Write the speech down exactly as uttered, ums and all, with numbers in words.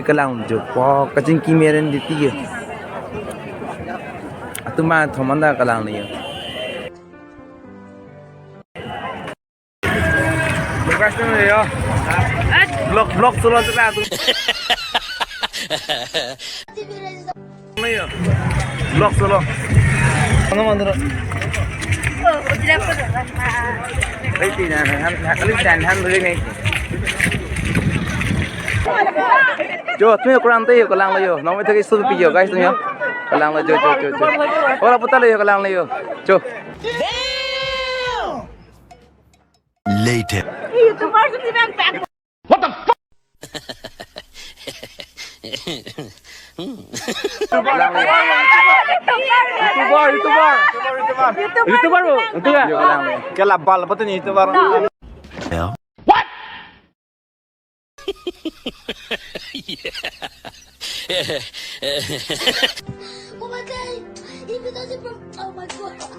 Kalang jo po kachingki meren di tiyo. Atum athom anta kalang ni yo. Bukas ni yo. Vlog, vlog solo tu lah tu. Ni yo. Vlog solo. Ano mandro? Ay, tina, han, han, han, han, han, han, han. Jo, tumi kurang te yo, kalang lo yo. Nong methek isu pi yo, guys, tumi yo. Kalang lo jo, jo, jo, jo. Ora puta lo yo, kalang lo yo. Jo. Later. YouTuber, YouTuber. YouTuber, bo. Ito ya. Yo, kalang lo. Kela bal apa tu ni YouTuber? Oh my God! Even though they broke, oh my God!